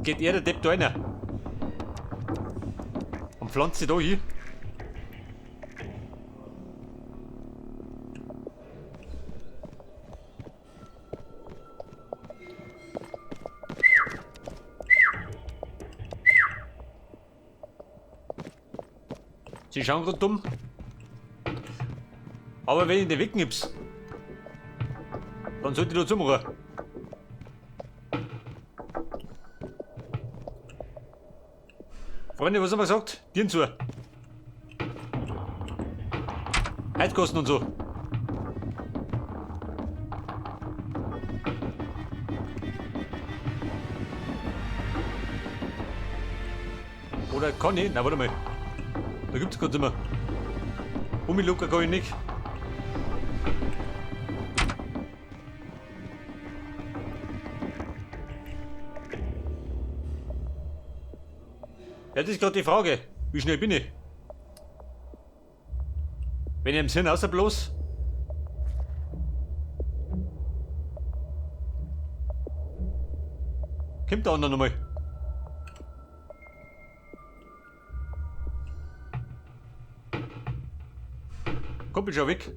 Geht er der Depp da rein? Und pflanzt sie da hin? Sie schauen gerade dumm. Aber wenn ich den wegnipp's, dann sollte ich da zumachen. Freunde, was haben wir gesagt? Türen zu. Heizkosten und so. Oder kann ich? Na, warte mal. Da gibt's kein Zimmer. Ummilucker kann ich nicht. Ja, das ist gerade die Frage. Wie schnell bin ich? Wenn ich im Sinn außer bloß. Kommt der andere nochmal? Kommt schon weg.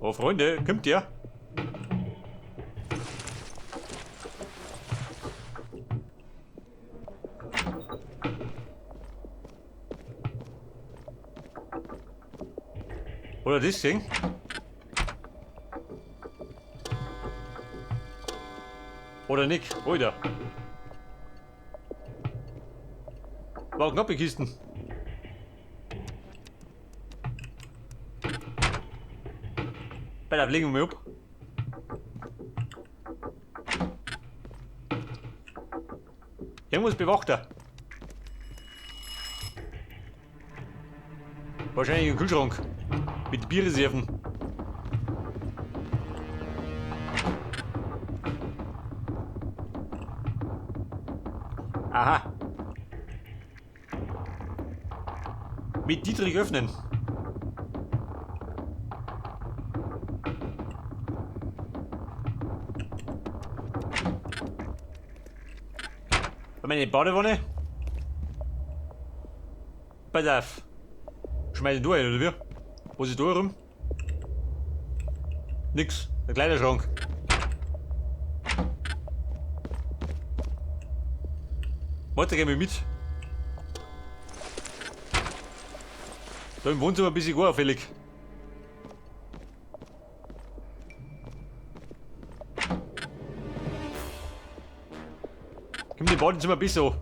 Oh Freunde, kommt ihr? Oder das Ding? Oder nicht? Alter. War knappe Kisten. Bei der legen wir ab. Irgendwas bewacht er. Wahrscheinlich ein Kühlschrank. Mit Bierreserven. Aha. Mit Dietrich öffnen. Meine Badewanne. Pass auf. Schmeiß ich durch, oder wie? Was ist da rum? Nix. Der Kleiderschrank. Warte, geh mal mit. Da im Wohnzimmer ein bisschen auffällig. Kommt im Badezimmer ein bisschen.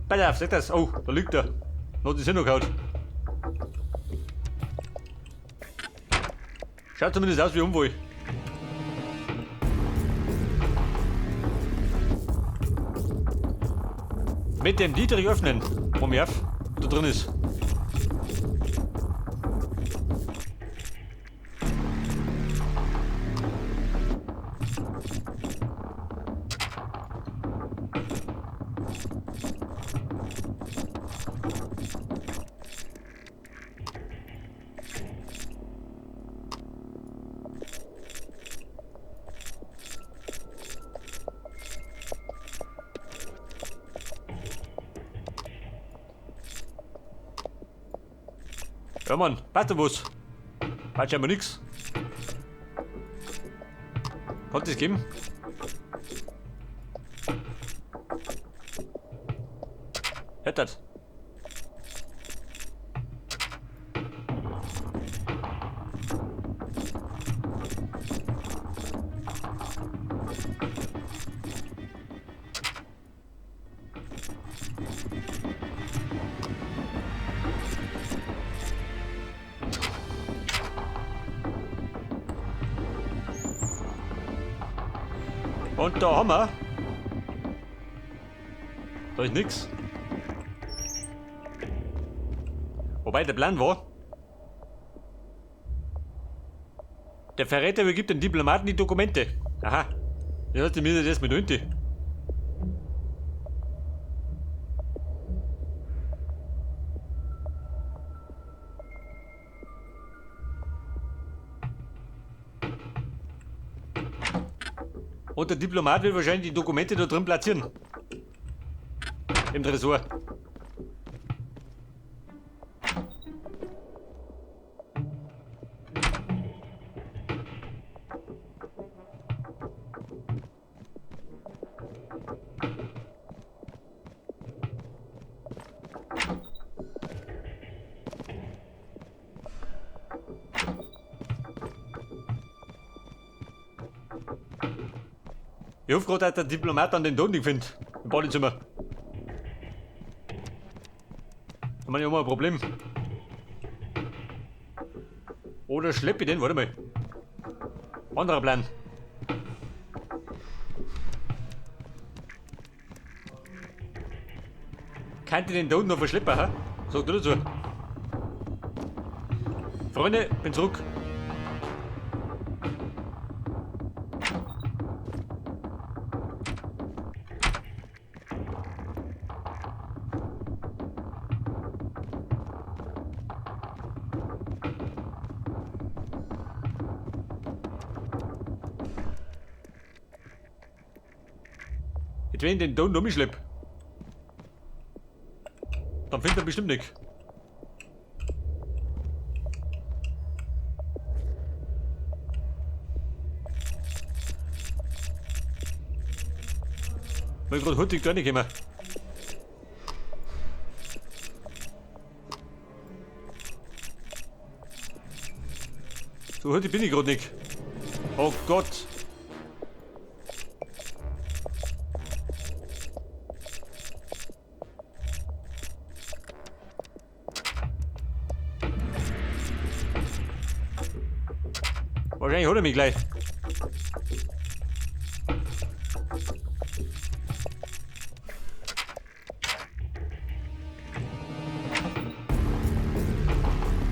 Pass auf, seht das? Oh, da liegt er. Noch die Sinn gehauen. Schaut zumindest aus wie Unfall. Mit dem Dietrich öffnen. Komm auf, da drin ist. Ja Mann, passt was. Passt scheinbar nix. Kann das geben? Hört das? Und da haben wir. Da ist nix. Wobei der Plan war, Der Verräter übergibt den Diplomaten die Dokumente. Aha. Das heißt, ich muss das mit unten. Und der Diplomat wird wahrscheinlich die Dokumente da drin platzieren. Im Tresor. Ich hoffe gerade, dass der Diplomat dann den Ton findet. Im Badezimmer. Da haben wir ja immer ein Problem. Oder schleppe ich den? Warte mal. Anderer Plan. Kann ich den da unten noch verschleppen, hä? Sag du dazu. Freunde, bin zurück. Jetzt wenn ich den da unten umschlepp, dann findet er bestimmt nicht. Weil gerade hurtig da reingekommen. So hurtig bin ich gerade nicht. Oh Gott. Wahrscheinlich holt er mich gleich.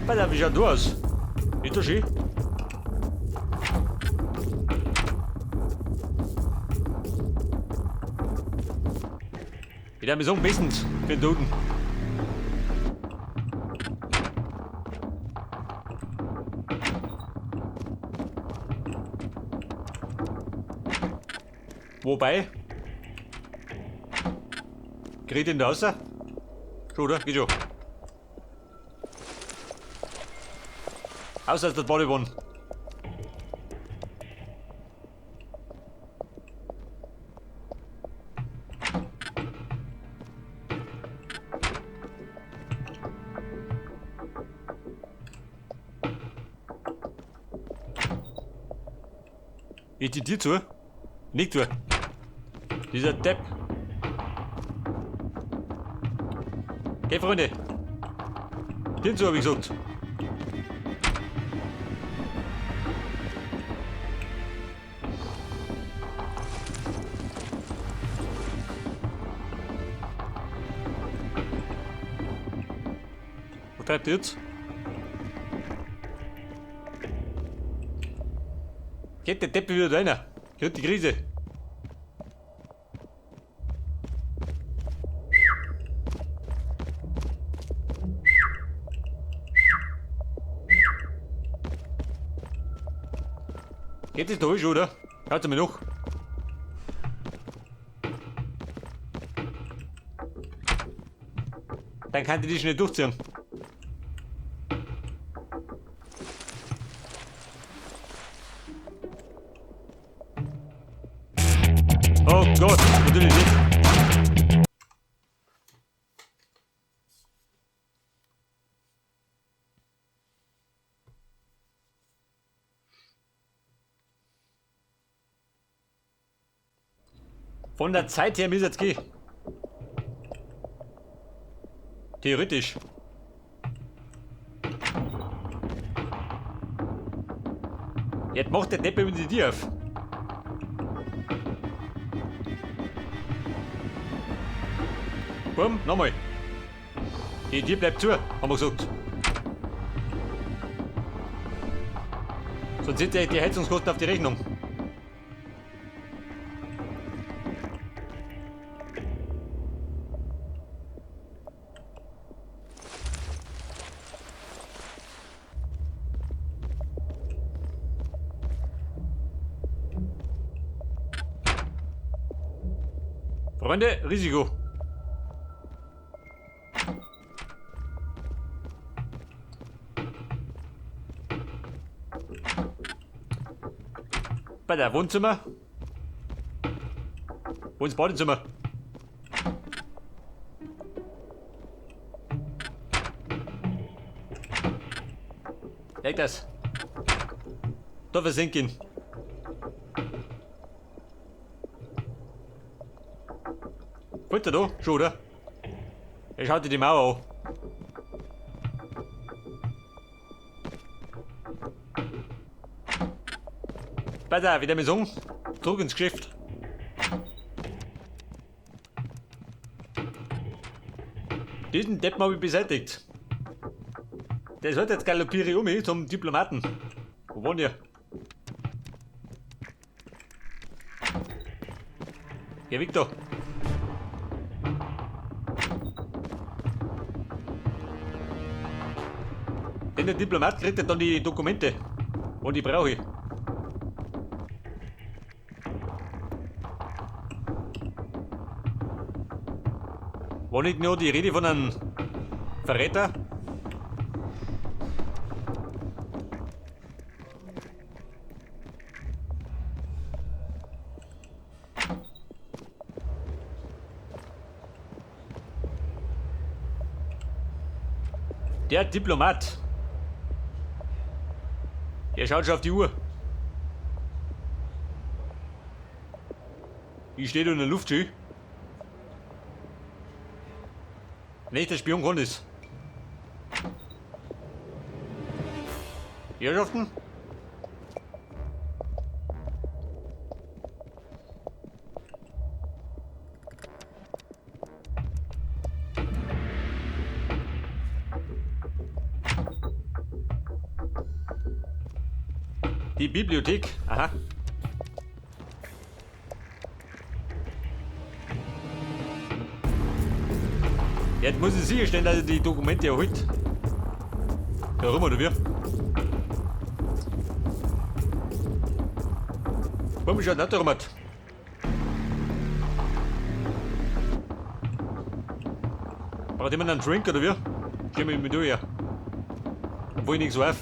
Pass auf, wie schaut du aus? Nicht so schön. Ich darf mich sagen, bestens für den Toten. Wobei, krieg ich den da raus? Schon, oder? Geht schon. Außer aus der Badewanne. Geht die Tür zu? Nicht zu. Dieser Depp. Okay, Freunde. Tür zu, hab ich gesagt. Was treibt ihr jetzt? Geht der Depp wieder da rein? Kriegt die Krise. Geht das durch, oder? Hört mir noch. Dann kann die schnell durchziehen. Oh Gott, natürlich nicht. Von der Zeit her müsste es gehen. Theoretisch. Jetzt macht der Depp mit die Tür auf. Bumm, nochmal. Die Tür bleibt zu, haben wir gesagt. Sonst sind ja die Heizungskosten auf die Rechnung. Freunde, Risiko. Bei der Wohnzimmer. Wo ins Badezimmer? Leg das. Da versinken. Wollt ihr da? Schon, oder? Er schaut dir die Mauer an. Pass auf, ich mir sagen, zurück ins Geschäft. Diesen Deppen habe ich beseitigt. Der sollte jetzt galoppiere um mich zum Diplomaten. Wo wohnt ihr? Geh weg da. Denn der Diplomat kriegt ja dann die Dokumente. Und die brauche ich. War nicht nur die Rede von einem Verräter? Der Diplomat. Der schaut schon auf die Uhr. Ich stehe da in der Luft, schön. Nicht der Spion kann das. Herrschaften? Die Bibliothek, aha. Jetzt muss ich sicherstellen, dass er die Dokumente erholt. Da rum, oder wie? Warum schaut nicht rum? Braucht jemand einen Drink, oder wie? Stell mich mit durch. Obwohl ich nichts weiß.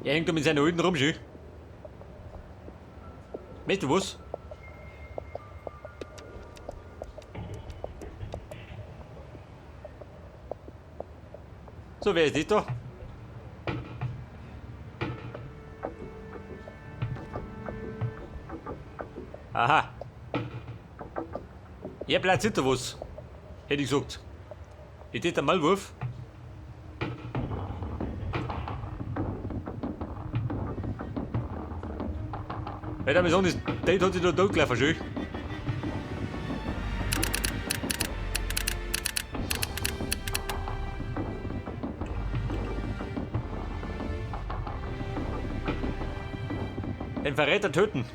Er hängt da mit seinen Alten rum, schön. Weißt du was? So, wer ist das da? Aha. Er platziert da was. Hätte ich gesagt. Ist das der Maulwurf? Weil der sagen, das Date hat sich da totgelaufen, schön. Den Verräter töten.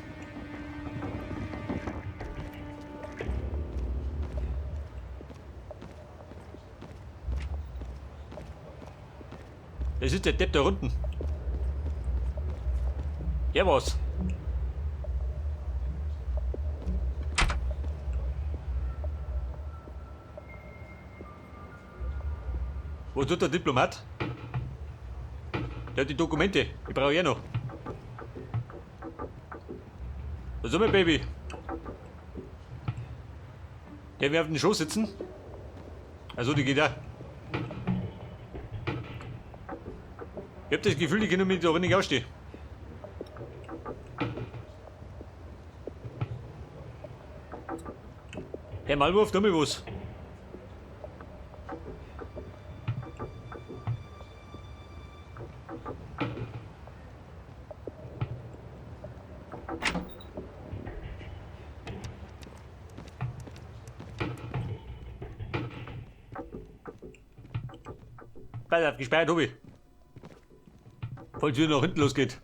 Das ist der Depp da unten. Ja, was? Was tut der Diplomat? Der hat die Dokumente. Ich brauche eh noch. Was soll mein Baby? Der wird auf den Schoß sitzen. Also, die geht auch. Ich hab das Gefühl, die können mich da nicht ausstehen. Herr Maulwurf, tu mir was. Pass auf, gespeichert hab ich. Falls wieder nach hinten losgeht.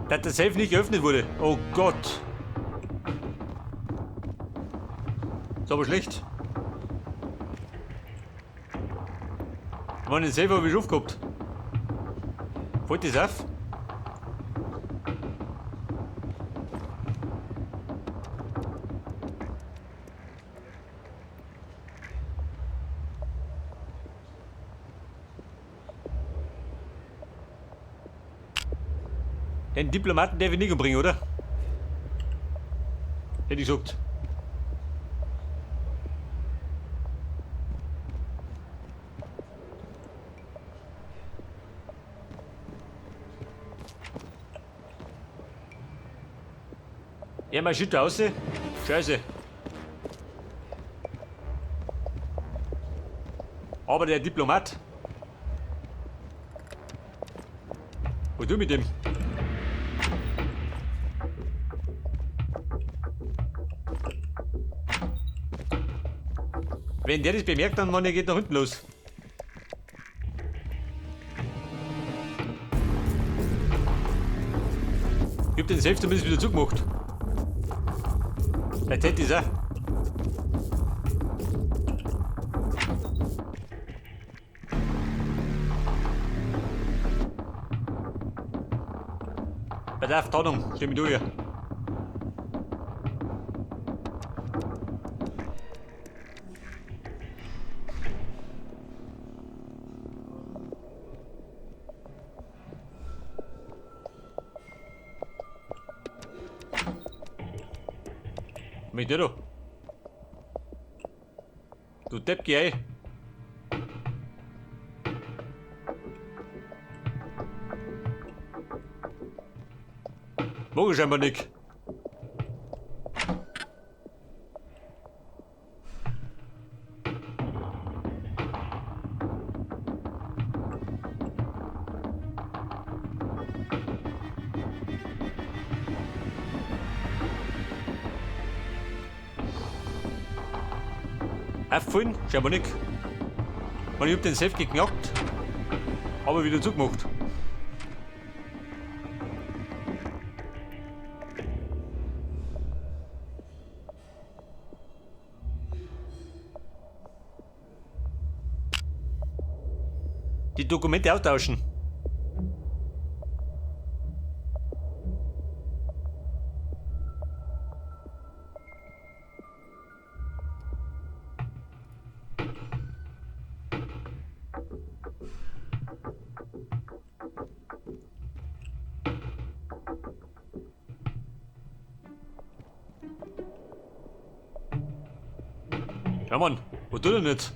Dass der Safe nicht geöffnet wurde. Oh Gott. Ist aber schlecht. Ich meine, den Safe habe ich schon aufgehabt. Fällt das auf? Den Diplomaten darf ich nicht umbringen, oder? Hätte ich gesagt. Ja, mein Schütter raus. Scheiße. Aber der Diplomat. Was du mit dem? Wenn der das bemerkt, dann man, der geht nach hinten los. Ich hab den Safe zumindest wieder zugemacht. Vielleicht hätte ich's auch. Pass auf, Tarnung, steh mich durch hier. Mit dir, du. Du Depp, geh ein. Mag ich scheinbar nicht. Auffallen? Scheinbar nicht. Ich hab den Safe geknackt, aber wieder zugemacht. Die Dokumente austauschen. Ja Mann, wo tut er denn jetzt?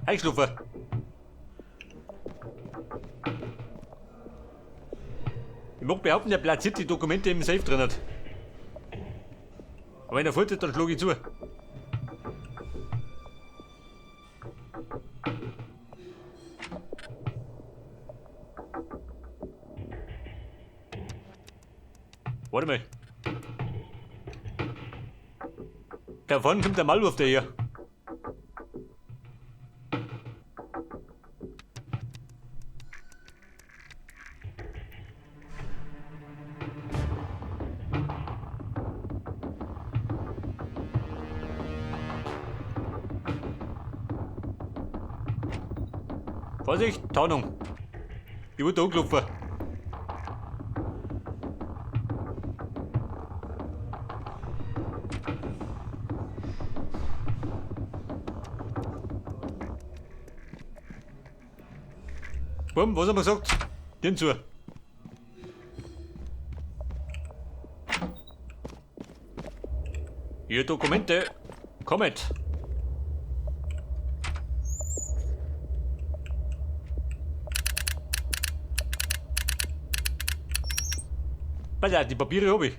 Eingeschlafen. Ich mag behaupten, der platziert die Dokumente im Safe drin hat. Aber wenn er fort ist, dann schlage ich zu. Warte mal. Da vorne kommt der Maulwurf daher. Vorsicht, Tarnung. Ich wurde angeklopft. Bumm, was haben wir gesagt? Türen zu. Hier Dokumente. Kommet. Pass auf, die Papiere hab ich.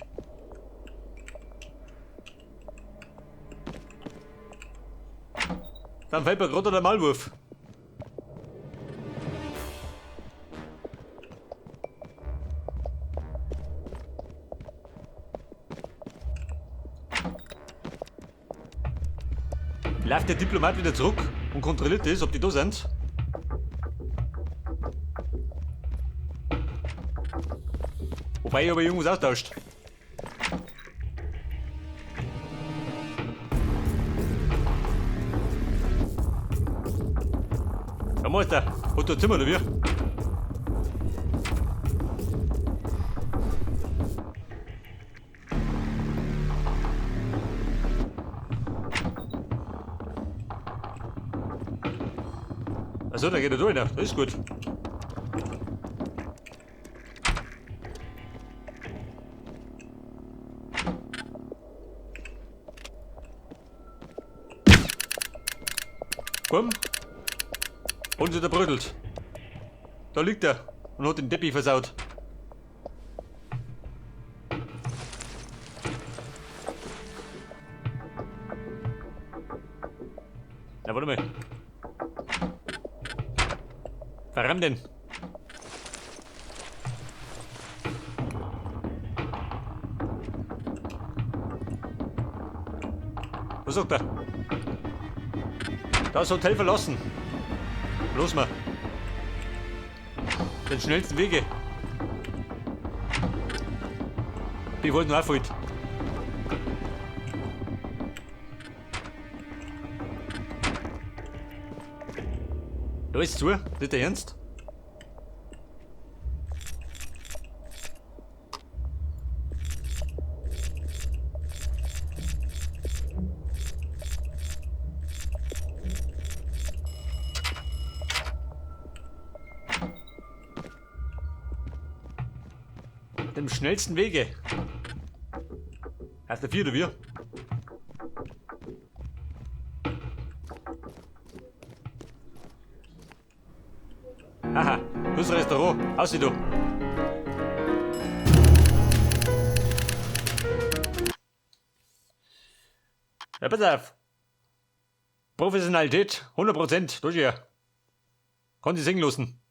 Dann fällt mir gerade der Maulwurf. Läuft der Diplomat wieder zurück und kontrolliert das, ob die da sind. Wobei ich aber irgendwas austauscht. Ja, Meister, hat der Zimmer oder wie? Achso, da geht er durch, das ist gut. Komm. Und sie zerbrödelt. Da liegt er und hat den Teppich versaut. Na, warte mal. Warum denn? Was sagt er? Das Hotel verlassen. Los mal. Den schnellsten Wege. Die wollten auch fort. Da ist zu, nicht der Ernst? Dem schnellsten Wege. Heißt der vier oder wir? Aha, das Restaurant. Aussieh du. Ja, pass auf. Professionalität, 100%, durch hier. Kann sie singen lassen.